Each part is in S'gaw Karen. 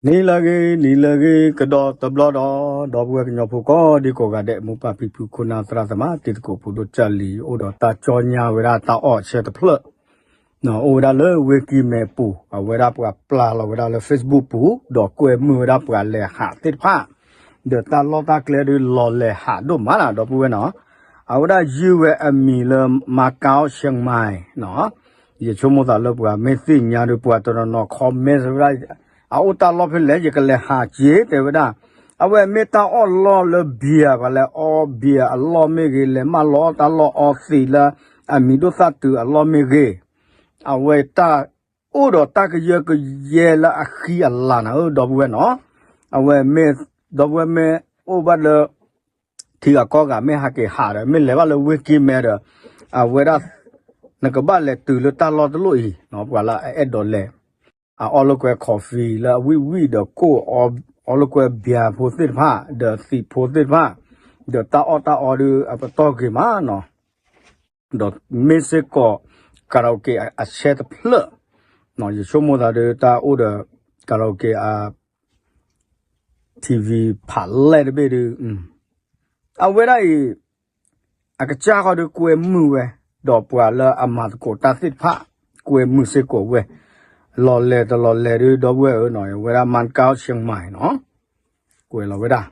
နံၤလၢအဂ့ၤ နံၤလၢအဂ့ၤ ကဒီးတဘျီဒီး ဒီပုၢ်ဝဲၢ်ကညီဖိကိးဒံကိးဂၤဒဲး မိၢ်ပၢ်ဖံဖု ခိၣ်နၢ်သရၣ်သမါ တံၤသကိးဖိဒိၣ်ကၢ်လံၤ အိၣ်ဒီးတၢ်ကၠီညါဝဲဒၣ်တၢ်အီၣ်အဆၢတဖျၢၣ် အိၣ်ဝဲဒၣ်လၢဝ့ၢ်ကံၢ်မဲၣ်ပူၤ အဝဲဒၣ်ပှၤပျၢ်လီၤဝဲဒၣ်လၢ Facebook ပူၤ ဒီးကွဲမုာ်ဝဲဒၣ်ပှၤလဲၤဟးသ့ၣ်တဖၣ် ဒီးတၢ်လီၢ်တၢ်ကျဲဒုးလီၤလဲၤဟးဒိၣ်မးနီၤ ဒီပုၢ်ဝဲၢ်နီၤ အဝဲဒၣ်ယုၢ်ဝဲအမံၤလၢ Macau Chiang Mai နီၤ ယဆိကမိၣ်သးလၢပှၤမ့ၢ်သ့ၣ်ညါဒီး ပှၤတနီၤနီၤ comment ဝဲဒၣ် အအိၣ်တၢ်လီၢ်ဖဲလဲၣ် ယကလဲၤဟးက့ၤ တဲဝဲဒၣ် အဝဲမ့ၢ်တၢ်အီၣ်လီၢ်လၢ beer ပှၤလဲၤအီ beer အလီၢ်မ့ၢ်ဂ့ၤ လဲၤမၢလီၤအီၣ်တၢ်လီၢ်အီသံးလၢ အမံၤဒိၣ်သၣ်တုၤအလီၢ်မ့ၢ်ဂ့ၤ အဝဲတၢ်အိၣ်ဒီးတၢ်ကယၢကယဲလၢအဃံအလၤနၤဧၢ ဒီပုၢ်ဝဲၢ်နီၤ အဝဲမ့ၢ် ဒီပုၢ်ဝဲၢ်မ့ၢ်အိၣ်ဘၣ်လၢ ထံဂၤကီၢ်ဂၤမ့ၢ်ဟးက့ၤဟးဒီး မ့ၢ်လဲၤဘၣ်လၢဝ့ၢ်ကံၢ်မဲဒီး အဝဲဒၣ် နကဘၣ်လဲၤတုၤလၢတၢ်လီၢ်တလီၢ်အံၤ ပှၤလၢအအဲၣ်ဒိးလဲၤ အအီၣ်လိာ်ကွဲ coffee လၢအဝံၣ်ဝံၣ်ဒီးကိၣ် အီၣ်လိာ်ကွဲ beer ဖိသ့ၣ်တဖၣ် ဒီးသံးဖိသ့ၣ်တဖၣ် ဒီးတၢ်အီၣ်တၢ်အီဒုးအပတီၢ်ဂ့ၤမးနီၤ ဒီးမ့ၢ်စ့ၢ်ကီး karaoke အဆဲတဖျၢၣ် ယဆိကမိၣ်သးဒီးတၢ်အိၣ်ဒီး karaoke အ TV ဖးလဲၢ်တဘ့ၣ်ဒုး အဝဲဒၣ်အံၤ အကစၢ်ဃီဒုးကွဲမုာ်ဝဲ ဒီးပှၤလၢအမၤသကိးတၢ်သ့ၣ်တဖၣ် ကွဲမုာ်စ့ၢ်ကီးဝဲ လီၤလဲၤတလီၤလဲၤဒုး ဒီပုၢ်ဝဲၢ်ဧၢနီၤ ဝဲဒၣ် Macau Chiang Mai နီၤ ကွဲးလီၤဝဲဒၣ်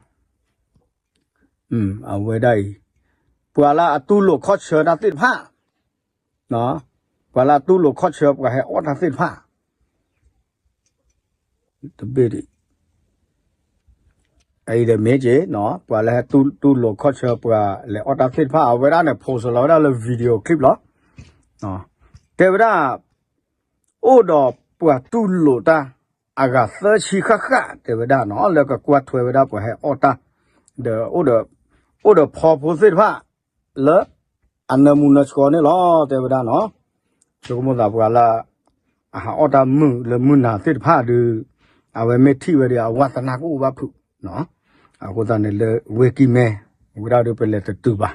အဝဲဒၣ်အံၤ ပှၤလၢအတူၢ်လိာ်ခီၣ်ဆၢတၢ်သ့ၣ်တဖၣ် ပှၤလၢအတူၢ်လိာ်ခီၣ်ဆၢပှၤဟဲအီၣ်တၢ်သ့ၣ်တဖၣ် တဘ့ၣ်ဒ် အအံၤဒီးမ့ၢ်က့ၤ ပှၤလၢဟဲတူၢ်လိာ်ခီၣ်ဆၢပှၤလဲၤအီၣ်တၢ်သ့ၣ်တဖၣ် အဝဲဒၣ်န့ၣ် post လီၤဝဲဒၣ်လၢ video clip လီၤ တဲဝဲဒၣ် အိၣ်ဒီးပှၤတူၢ်လိာ်တၢ် အဂၤသၢဆံဃၣ်ဃၣ် တဲဝဲဒၣ်နီၤ လၢကကွၢ်ထွဲဝဲဒၣ်ပှၤဟဲအီၣ်တၢ် ဒီး အိၣ်ဒီးဖီဖိသ့ၣ်တဖၣ် လၢ အနၢမူနၢဆှီန့ၣ်လီၤ တဲဝဲဒၣ်နီၤ ဆိကမိၣ်သးပှၤလၢ အဟးအီၣ်တၢ်မုာ်လၢမုၢ်နၤသ့ၣ်တဖၣ်ဒုး အဝဲမ့ၢ်ထံၣ်ဝဲဒီး အဝါသနာကအိၣ်ဘၣ်ဖုး အဃိသတးန့ၣ်လၢဝ့ၢ်ကံၢ်မဲ ဝဲဒၣ်ဒီးပလဲၤတတုၤဘၣ်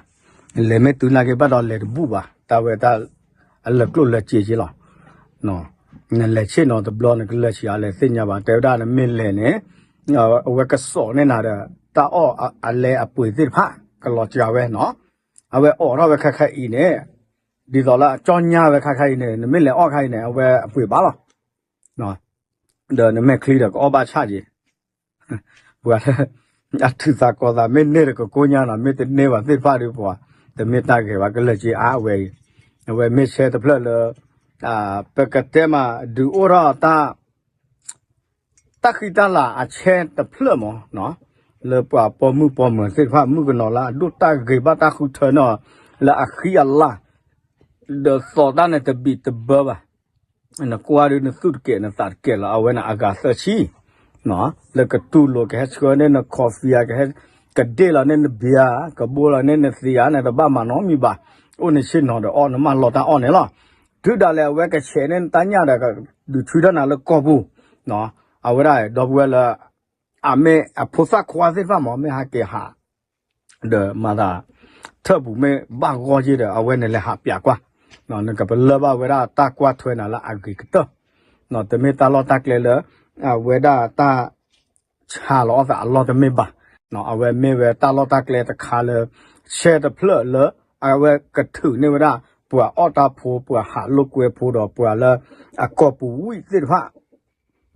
လဲၤမ့ၢ်တုၤနာ်က့ဘၣ်ဒီးလဲၤတဘူၣ်ဘၣ် တၢ်ဝဲတၢ် အလၢာ်ကျိၣ်လၢာ်စ့က့လီၤ နလဲၤဆ့ၣ်နီၤတဘျီ နကလၢာ်ဆံးအါလဲၣ်သ့ၣ်ညါဘၣ် တဲဝဲဒၣ်နမ့ၢ်လဲၤန့ၣ် အဝဲကစိာ်န့ၢ်နၤဒီး တၢ်အီၣ်အလဲအပှ့ၤသ့ၣ်တဖၣ် ကလီၤစှၤဝဲနီၤ အဝဲအိးထီၣ်ဝဲခါခါအံၤန့ၣ် ဒ်သိးလၢအကၠီညါဝဲခါခါအံၤန့ၣ် နမ့ၢ်လဲၤအီၣ်ခါအံၤန့ၣ် အဝဲအပှ့ၤဘၣ်လီၤ ဒီးနမဲာ်ချံဒီးကအီၣ်ဘၣ်ဆၣ်က့ၤ ပှၤလၢ အထုးသးကိးသးမ့ၢ်န့ၢ်ဒီးကကိညါနီၤ မ့ၢ်တန့ၢ်ဘၣ်သ့ၣ်တဖၣ်ဒီးပှၤ တမ့ၢ်တၢ်ဂ့ၤဘၣ် ကလၢာ်က့အါဝဲအံၤ အဝဲမ့ၢ်ဆဲတဖျၢၣ်လၢ ပကတဲမး ဒုးအိၣ်ထီၣ်တၢ် တၢ်ဃံတၢ်လၤအဆဲတဖျၢၣ်မး လၢပှၤပိာ်မုၣ်ပိာ်မၢၤသ့ၣ်တဖၣ် မုၣ်ကနီၤလၢအဒိၣ်တၢ်ဂ့ၤဘၣ်တၢ်ဃုထၢန့ၢ်အီၤ လၢအဃံအလၤ ဒီးသိးတၢ်န့ၣ်တဘံၣ်တဘၢဘၣ် နကွၢ်ဒုးနသူၣ်တကဲးနသးတကဲးလီၤ အဝဲန့ၣ်အဂၤသၢဆံ လၢကတူၢ်လိာ်ကဟဲဆှၢန့ၢ်န coffee ကဟဲ ကဒ့ၣ်လီၤန့ၢ်န beer ကဘိလီၤန့ၢ်နသံးဧါ နတဘၣ်မၤနီတမံၤဘၣ် အိၣ်န့ၣ်ဆ့ၣ်နီၤဒီးအီၣ် နမၢလီၤတၢ်အီၣ်န့ၣ်လီၤ တုၤဒၣ်လဲာ်အဝဲကဆဲးန့ၢ်နတၢ်ညၣ်ဒီး ဒုးဆူထီၣ်နၤလၢကီၢ်ပူၤ အဝဲဒၣ် ဒီပုၢ်ဝဲၢ်လၢ အမ့ၢ်အဖိသၣ်ခွါသ့ၣ်တဖၣ်မး မ့ၢ်ဟးက့ၤဟး ဒီးမၤသး ထၢၣ်ပူၤမ့ၢ်ဘၣ်ဂီၢ်ယ့ၢ်ဒီး အဝဲန့ၣ်လဲၤဟးပျးကွၢ် နကပလၢၢ်ဘၣ်ဝဲဒၣ်တၢ်ကွၢ်ထွဲနၤလၢအဂ့ၤကတၢၢ် တမ့ၢ်တၢ်လီၢ်တၢ်ကျဲလၢ အဝဲဒၣ်တၢ် ဆါလီၤအီၣ်သးအလီၢ်တမ့ၢ်ဘၣ် အဝဲမ့ၢ်ဝဲတၢ်လီၢ်တၢ်ကျဲတခါလၢ ဆဲတဖျၢၣ်လၢ အဝဲကထုးန့ၢ်ဝဲဒၣ် ပှၤအီၣ်တၢ်ဖိ ပှၤဟးလိာ်ကွဲဖိဒီးပှၤလၢ အကီၢ်ပူၤဝံၣ်သ့ၣ်တဖၣ်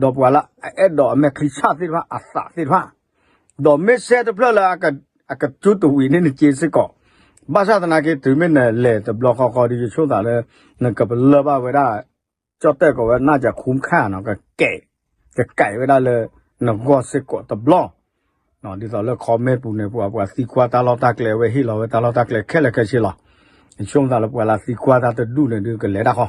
ဒီးပှၤလၢအအဲၣ်ဒိးအမဲာ်ချံဆၣ်သ့ၣ်တဖၣ်အသးသ့ၣ်တဖၣ် ဒီးမ့ၢ်ဆဲတဖျၢၣ်လၢ အကတူၢ်တဝံၤန့ၢ်နစ့စ့ၢ်ကီး ဘၣ်ဆၣ်သနာ်က့ တုၤမ့ၢ်နလဲၤတဘျီဃီဃီဒီး ယဆိသးလၢ နကပလၢၢ်ဘၣ်ဝဲဒၣ် ကၠီၣ်တဲၣ်ကိးဝဲ နၢ်ကခူခါနီၤ ကကဲး ကကဲးဝဲဒၣ်လၢ နဂီၢ်စ့ၢ်ကီးတဘျီ ဒ်သိးလၢ comment ပူၤန့ၣ် ပှၤပှၤသံကွၢ်တၢ်လီၢ်တၢ်ကျဲဝဲဟ့ၣ်လီၤဝဲတၢ်လီၢ်တၢ်ကျဲခဲလၢာ်ခဲဆ့လီၤ. ယဆိကမိၣ်သးလၢပှၤလၢသံကွၢ်တၢ်တဒူၣ်န့ၣ်ဒုးကလဲၤဒၣ်ဃီ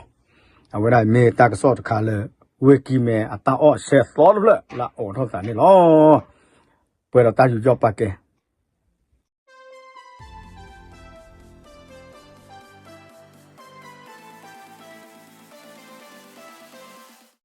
အဝဲဒၣ်မ့ၢ်တၢ်ကစီၣ်တခါလၢ ဝ့ၢ်ကံၢ်မဲအတၢ်အီၣ်ဆဲသီတဖျၢၣ်လၢအအိးထီၣ်သးန့ၣ်လီၤ. ပှဲၤဒီးတၢ်ယူးယီၣ်ပာ်ကဲ